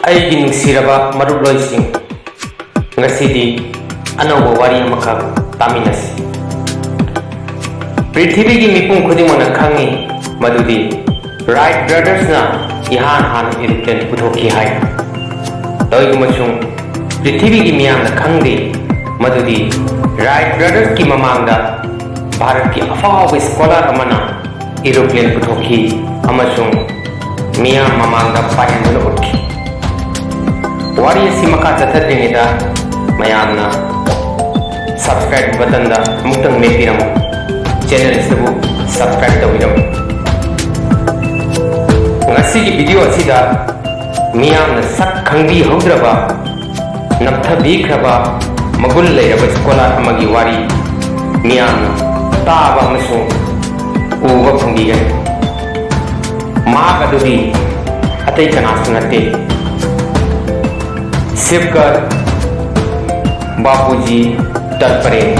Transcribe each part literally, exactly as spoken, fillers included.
ꯑꯩꯒꯤ ꯅꯨꯡꯁꯤꯔꯕ ꯃꯔꯨꯞꯂꯣꯏꯁꯤꯡ, ꯉꯁꯤꯗꯤ ꯑꯅꯧꯕ ꯋꯥꯔꯤ ꯑꯃꯈꯛ ꯇꯥꯃꯤꯟꯅꯁꯤ꯫ ꯄ꯭ꯔꯤꯊꯤꯕꯤꯒꯤ ꯃꯤꯄꯨꯝ ꯈꯨꯗꯤꯡꯃꯛꯅ ꯈꯪꯏ ꯃꯗꯨꯗꯤ ꯔꯥꯏꯠ ꯕ꯭ꯔꯗꯔꯁꯅ ꯏꯍꯥꯟ ꯍꯥꯟꯅ aeroplane ꯄꯨꯊꯣꯛꯈꯤ ꯍꯥꯏ꯫ ꯇꯧꯏꯒꯨꯝꯕꯁꯨꯡ ꯄ꯭ꯔꯤꯊꯤꯕꯤꯒꯤ ꯃꯤꯌꯥꯝꯅ ꯈꯪꯗꯦ ꯃꯗꯨꯗꯤ ꯔꯥꯏꯠ ꯕ꯭ꯔꯗꯔꯁꯀꯤ ꯃꯃꯥꯡꯗ ꯚꯥꯔꯠꯀꯤ ꯑꯐꯥꯎꯕ scholar ꯑꯃꯅ aeroplane ꯄꯨꯊꯣꯛꯈꯤ ꯑꯃꯁꯨꯡ ꯃꯤꯌꯥꯝ ꯃꯃꯥꯡꯗ ꯄꯥꯏꯍꯟꯗꯨꯅ ꯎꯠꯈꯤ꯫ ꯋꯥꯔꯤ ꯑꯁꯤ ꯃꯈꯥ ꯆꯠꯊꯗ꯭ꯔꯤꯉꯩꯗ ꯃꯌꯥꯝꯅ subscribe buttonꯗ ꯑꯃꯨꯛꯇꯪ ꯃꯦꯠꯄꯤꯔꯝꯃꯨ, channel ꯑꯁꯤꯕꯨ subscribe ꯇꯧꯕꯤꯔꯝꯃꯨ꯫ ꯉꯁꯤꯒꯤ video ꯑꯁꯤꯗ ꯃꯤꯌꯥꯝꯅ ꯁꯛ ꯈꯪꯕꯤꯍꯧꯗ꯭ꯔꯕ, ꯅꯝꯊꯕꯤꯈ꯭ꯔꯕ, ꯃꯒꯨꯟ ꯂꯩꯔꯕ scholar ꯑꯃꯒꯤ ꯋꯥꯔꯤ ꯃꯤꯌꯥꯝꯅ ꯇꯥꯕ ꯑꯃꯁꯨꯡ ꯎꯕ ꯐꯪꯕꯤꯒꯅꯤ꯫ ꯃꯍꯥꯛ ꯑꯗꯨꯗꯤ ꯑꯇꯩ ꯀꯅꯥꯁꯨ ꯅꯠꯇꯦ, ꯁꯤꯕꯀꯔ ꯕꯥꯄꯨꯖꯤ ꯇꯠꯄꯔꯦ꯫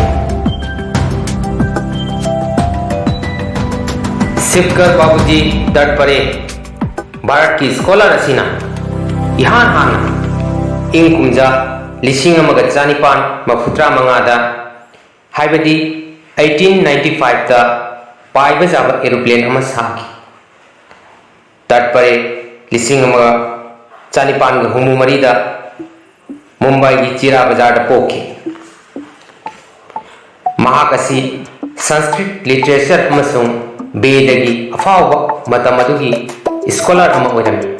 ꯁꯤꯕꯀꯔ ꯕꯥꯄꯨꯖꯤ ꯇꯠꯄꯔꯦ ꯚꯥꯔꯠꯀꯤ scholar ꯑꯁꯤꯅ ꯏꯍꯥꯟ ꯍꯥꯟꯅ ꯏꯪ ꯀꯨꯝꯖꯥ ꯂꯤꯁꯤꯡ ꯑꯃꯒ ꯆꯅꯤꯄꯥꯟ ꯃꯔꯤꯐꯨꯇꯔꯥ ꯃꯉꯥꯗ, ꯍꯥꯏꯕꯗꯤ eighteen ninety fiveꯇ ꯄꯥꯏꯕ ꯌꯥꯕ aeroplane ꯑꯃ ꯁꯥꯈꯤ꯫ ꯇꯠꯄꯔꯦ ꯂꯤꯁꯤꯡ ꯑꯃꯒ ꯆꯅꯤꯄꯥꯟꯒ ꯍꯨꯝꯐꯨ ꯃꯔꯤꯗ ꯃꯨꯝꯕꯥꯏꯒꯤ ꯆꯤꯔꯥ ꯕꯖꯥꯔꯗ ꯄꯣꯛꯈꯤ꯫ ꯃꯍꯥꯛ ꯑꯁꯤ ꯁꯪꯁꯀ꯭ꯔꯤꯠ literature ꯑꯃꯁꯨꯡ ꯕꯦꯗꯒꯤ ꯑꯐꯥꯎꯕ ꯃꯇꯝ ꯑꯗꯨꯒꯤ scholar ꯑꯃ ꯑꯣꯏꯔꯝꯃꯤ꯫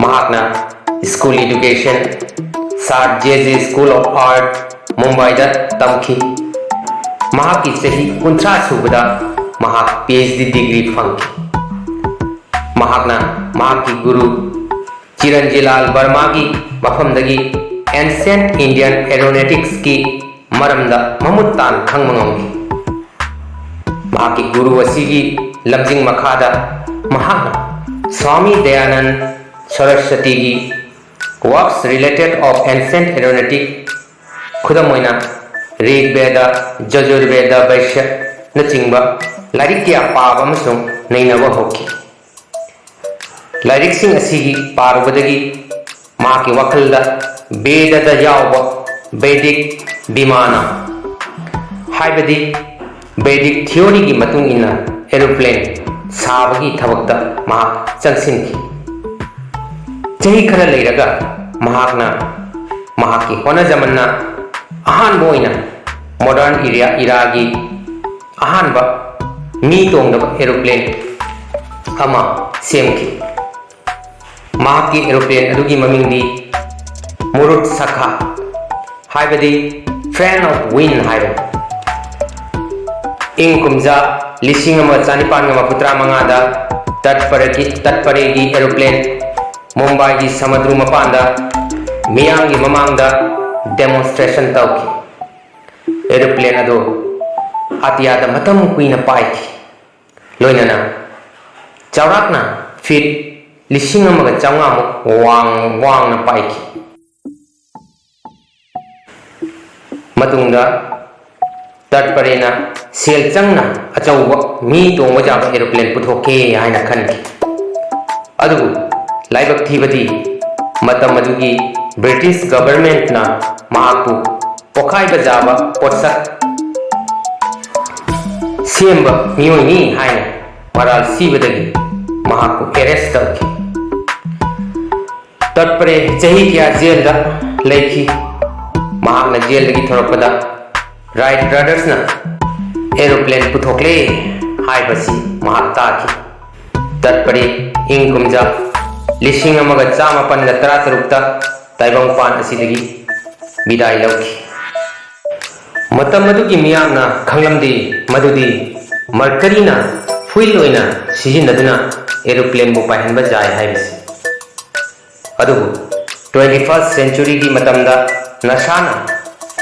ꯃꯍꯥꯛꯅ school education Sir J J School of Art ꯃꯨꯝꯕꯥꯏꯗ ꯇꯝꯈꯤ꯫ ꯃꯍꯥꯛꯀꯤ ꯆꯍꯤ ꯀꯨꯟꯊ꯭ꯔꯥ ꯁꯨꯕꯗ ꯃꯍꯥꯛ PhD degree ꯐꯪꯈꯤ꯫ ꯃꯍꯥꯛꯅ ꯃꯍꯥꯛꯀꯤ ꯒꯨꯔꯨ ꯆꯤꯔꯟꯖꯤꯂꯥꯜ ꯕꯔꯃꯥꯒꯤ ꯃꯐꯝꯗꯒꯤ ancient Indian aeronauticsꯀꯤ ꯃꯔꯝꯗ ꯃꯃꯨꯠ ꯇꯥꯅ ꯈꯪꯕ ꯉꯝꯈꯤ꯫ ꯃꯍꯥꯛꯀꯤ ꯒꯨꯔꯨ ꯑꯁꯤꯒꯤ ꯂꯝꯖꯤꯡ ꯃꯈꯥꯗ ꯃꯍꯥꯛꯅ swami Dayananda ꯁꯔꯁꯋꯇꯤꯒꯤ Works Related of Ancient Aeronautic, ꯈꯨꯗꯝ ꯑꯣꯏꯅ ꯔꯤꯒ ꯕꯦꯗ, ꯖꯖꯨꯔ ꯕꯦꯗ, ꯚꯩꯁ꯭ꯌꯅꯆꯤꯡꯕ ꯂꯥꯏꯔꯤꯛ ꯀꯌꯥ ꯄꯥꯕ ꯑꯃꯁꯨꯡ ꯅꯩꯅꯕ ꯍꯧꯈꯤ꯫ ꯂꯥꯏꯔꯤꯛꯁꯤꯡ ꯑꯁꯤꯒꯤ ꯄꯥꯔꯨꯕꯗꯒꯤ ꯃꯍꯥꯛꯀꯤ ꯋꯥꯈꯜꯗ ꯕꯦꯗꯗ ꯌꯥꯎꯕ ꯕꯦꯗꯤꯛ ꯕꯤꯃꯥꯅ, ꯍꯥꯏꯕꯗꯤ ꯕꯦꯗꯤꯛ ꯊꯤꯑꯣꯔꯤꯒꯤ ꯃꯇꯨꯡ ꯏꯟꯅ aeroplane ꯁꯥꯕꯒꯤ ꯊꯕꯛꯇ ꯃꯍꯥꯛ ꯆꯪꯁꯤꯟꯈꯤ꯫ ꯆꯍꯤ ꯈꯔ ꯂꯩꯔꯒ ꯃꯍꯥꯛꯅ ꯃꯍꯥꯛꯀꯤ ꯍꯣꯠꯅꯖꯃꯟꯅ ꯑꯍꯥꯟꯕ ꯑꯣꯏꯅ modern era, ꯏꯔꯥꯒꯤ ꯑꯍꯥꯟꯕ ꯃꯤ ꯇꯣꯡꯗꯕ aeroplane ꯑꯃ ꯁꯦꯝꯈꯤ꯫ ꯃꯍꯥꯛꯀꯤ aeroplane ꯑꯗꯨꯒꯤ ꯃꯃꯤꯡꯗꯤ ꯃꯨꯔꯨꯠ ꯁꯈꯥ, ꯍꯥꯏꯕꯗꯤ fan of wind ꯍꯥꯏꯕꯅꯤ꯫ ꯏꯪ ꯀꯨꯝꯖꯥ ꯂꯤꯁꯤꯡ ꯑꯃ ꯆꯅꯤꯄꯥꯟꯒ ꯃꯔꯤꯐꯨꯇꯔꯥ ꯃꯉꯥꯗ ꯇꯠꯄꯔꯦꯒꯤ, ꯇꯠꯄꯔꯦꯒꯤ aeroplane ꯃꯨꯝꯕꯥꯏꯒꯤ ꯁꯃꯨꯗ꯭ꯔ ꯃꯄꯥꯟꯗ ꯃꯤꯌꯥꯝꯒꯤ ꯃꯃꯥꯡꯗ demonstration ꯇꯧꯈꯤ꯫ Aeroplane ꯑꯗꯨ ꯑꯇꯤꯌꯥꯗ ꯃꯇꯝ ꯀꯨꯏꯅ ꯄꯥꯏꯈꯤ, ꯂꯣꯏꯅꯅ ꯆꯥꯎꯔꯥꯛꯅ feet ꯂꯤꯁꯤꯡ ꯑꯃꯒ ꯆꯥꯝꯃꯉꯥꯃꯨꯛ ꯋꯥꯡ-, ꯋꯥꯡꯅ ꯄꯥꯏꯈꯤ꯫ ꯃꯇꯨꯡꯗ ꯇꯠꯄꯔꯦꯅ ꯁꯦꯜ ꯆꯪꯅ ꯑꯆꯧꯕ ꯃꯤ ꯇꯣꯡꯕ ꯌꯥꯕ aeroplane ꯄꯨꯊꯣꯛꯀꯦ ꯍꯥꯏꯅ ꯈꯟꯈꯤ꯫ ꯑꯗꯨꯕꯨ ꯂꯥꯏꯕꯛ ꯊꯤꯕꯗꯤ ꯃꯇꯝ ꯑꯗꯨꯒꯤ British governmentꯅ ꯃꯍꯥꯛꯄꯨ ꯄꯣꯈꯥꯏꯕ ꯌꯥꯕ ꯄꯣꯠꯁꯛ ꯁꯦꯝꯕ ꯃꯤꯑꯣꯏꯅꯤ ꯍꯥꯏꯅ ꯃꯔꯥꯜ ꯁꯤꯕꯗꯒꯤ ꯃꯍꯥꯛꯄꯨ arrest ꯇꯧꯈꯤ꯫ ꯇꯠꯄꯔꯦ ꯆꯍꯤ ꯀꯌꯥ ꯖꯦꯜꯗ ꯂꯩꯈꯤ꯫ ꯃꯍꯥꯛꯅ ꯖꯦꯜꯗꯒꯤ ꯊꯣꯔꯛꯄꯗ Wright brothersꯅ aeroplane ꯄꯨꯊꯣꯛꯂꯦ ꯍꯥꯏꯕꯁꯤ ꯃꯍꯥꯛ ꯇꯥꯈꯤ꯫ ꯇꯠꯄꯔꯦ ꯏꯪ ꯀꯨꯝꯖꯥ ꯂꯤꯁꯤꯡ ꯑꯃꯒ ꯆꯥꯃꯥꯄꯟꯒ ꯇꯔꯥꯇꯔꯨꯛꯇ ꯇꯥꯏꯕꯪꯄꯥꯟ ꯑꯁꯤꯗꯒꯤ ꯕꯤꯗꯥꯏ ꯂꯧꯈꯤ꯫ ꯃꯇꯝ ꯑꯗꯨꯒꯤ ꯃꯤꯌꯥꯝꯅ ꯈꯪꯂꯝꯗꯦ ꯃꯗꯨꯗꯤ Mercuryꯅ fuel ꯑꯣꯏꯅ ꯁꯤꯖꯤꯟꯅꯗꯨꯅ aeroplaneꯕꯨ ꯄꯥꯏꯍꯟꯕ ꯌꯥꯏ ꯍꯥꯏꯕꯁꯤ꯫ ꯑꯗꯨꯕꯨ twenty first centuryꯒꯤ ꯃꯇꯝꯗ NASAꯅ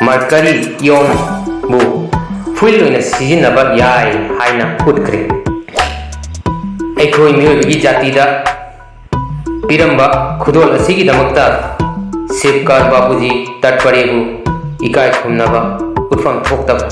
Mercury ionꯕꯨ fuel ꯑꯣꯏꯅ ꯁꯤꯖꯤꯟꯅꯕ ꯌꯥꯏ ꯍꯥꯏꯅ ꯎꯠꯈ꯭ꯔꯦ꯫ ꯑꯩꯈꯣꯏ ꯃꯤꯑꯣꯏꯕꯒꯤ ꯖꯥꯇꯤꯗ ꯄꯤꯔꯝꯕ ꯈꯨꯗꯣꯜ ꯑꯁꯤꯒꯤꯗꯃꯛꯇ ꯁꯤꯕꯀꯔ ꯕꯥꯄꯨꯖꯤ ꯇꯠꯄꯔꯦꯕꯨ ꯏꯀꯥꯏ ꯈꯨꯝꯅꯕ ꯎꯠꯐꯝ ꯊꯣꯛꯇꯕ